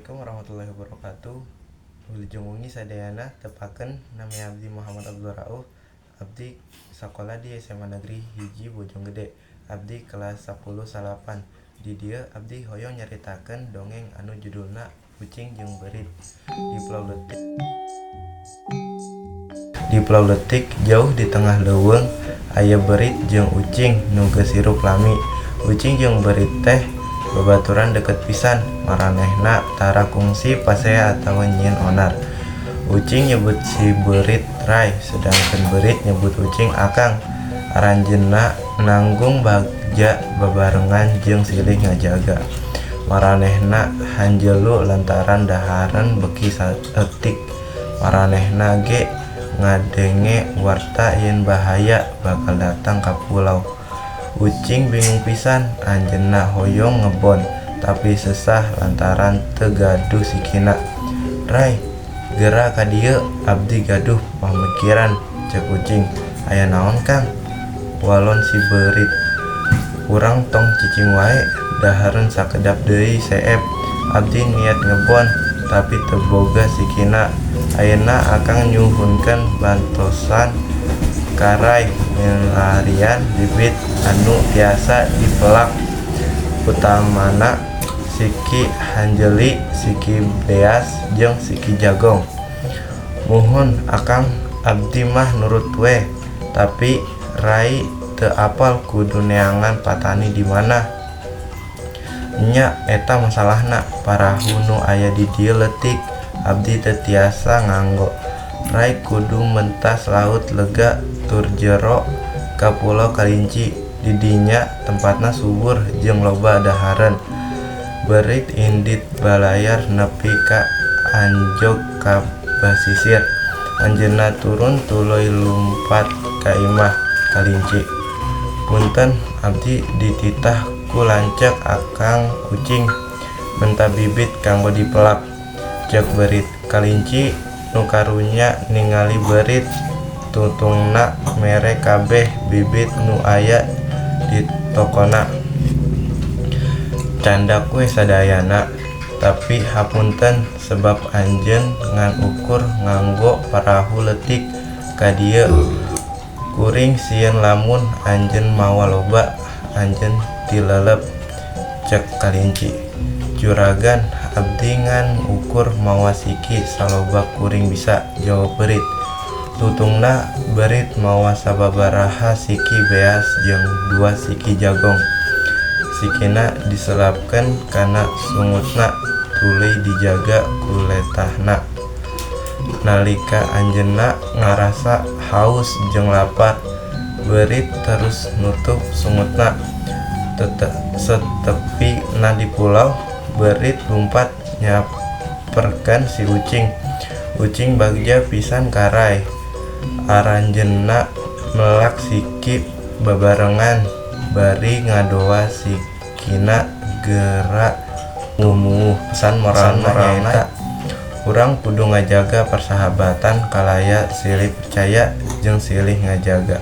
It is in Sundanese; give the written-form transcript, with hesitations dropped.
Assalamualaikum warahmatullahi wabarakatuh. Wilujeng wengi sadayana, tepangkeun nami abdi Muhammad Abdul Rauf. Abdi sakola di SMA Negeri 1 Bojonggede. Abdi kelas 10 salapan. Di dieu abdi hoyong nyaritakeun dongeng anu judulna Ucing jeung Beurit. Di pulau leutik jauh di tengah leuweung aya beurit jeung ucing nu geus hirup lami. Ucing jeung beurit teh babaturan deket pisan, maranehna tara kungsi pasea atawa nyieun onar. Ucing nyebut si beurit Rai, sedangkeun beurit nyebut ucing Akang. Aranjeunna nanggung bagja babarengan jeung silih ngajaga. Maranehna hanjelu lantaran dahareun beuki saeutik. Maranehna ge ngadenge warta yen bahaya bakal datang ka pulau. Ucing bingung pisan, anjeunna hoyong ngebon tapi sesah lantaran teu gaduh sikina. "Rai, gera ka dieu, abdi gaduh pamikiran," cek ucing. "Aya naon, Kang?" walon si beurit. "Urang tong cicing wae, dahareun sakedap deui seep. Abdi niat ngebon tapi teu boga sikina. Ayeuna akang nyuhunkeun bantosan ka Rai milarian bibit anu tiasa dipelak, utamana siki hanjeli, siki beas jeung siki jagong." "Muhun, Akang, abdi mah nurut we, tapi Rai teu apal kudu neangan patani di mana." "Nya eta masalahna, parahu nu aya di dieu leutik, abdi teu tiasa nganggo. Rai kudu mentas laut lega tur jero ka Pulo Kalinci, di dinya tempatna subur jeung loba dahareun." Beurit indit balayar nepi ka anjog ka basisir. Anjeunna turun tuluy lumpat ka imah kalinci. "Punten, abdi dititah ku lanceuk akang ucing menta bibit kanggo dipelak," ceuk beurit. Kalinci nu karunya ningali beurit, tungtungna mere kabeh bibit nu aya di tokona. "Candak we sadayana, tapi hapunten sebab anjeun ngan ukur nganggo parahu leutik ka dieu. Kuring sieun lamun anjeun mawa loba, anjeun tilelep," cek kalinci. "Juragan, abdi ngan ukur mawa siki saloba kuring bisa," jawab beurit. Tungtungna beurit mawa sababaraha siki beas jeung dua siki jagong. Sikina diselapkeun kana sungutna tuluy dijaga ku letahna. Nalika anjeunna ngarasa haus jeung lapar, beurit terus nutup sungutna. Satepina di pulau, beurit lumpat nyamperkeun si ucing. Ucing bagja pisan ka Rai. Aranjeunna melak siki babarengan bari ngadoa sikina geura lumuh. Pesan moralna nyaeta urang kudu ngajaga persahabatan kalaya silih percaya jeung silih ngajaga.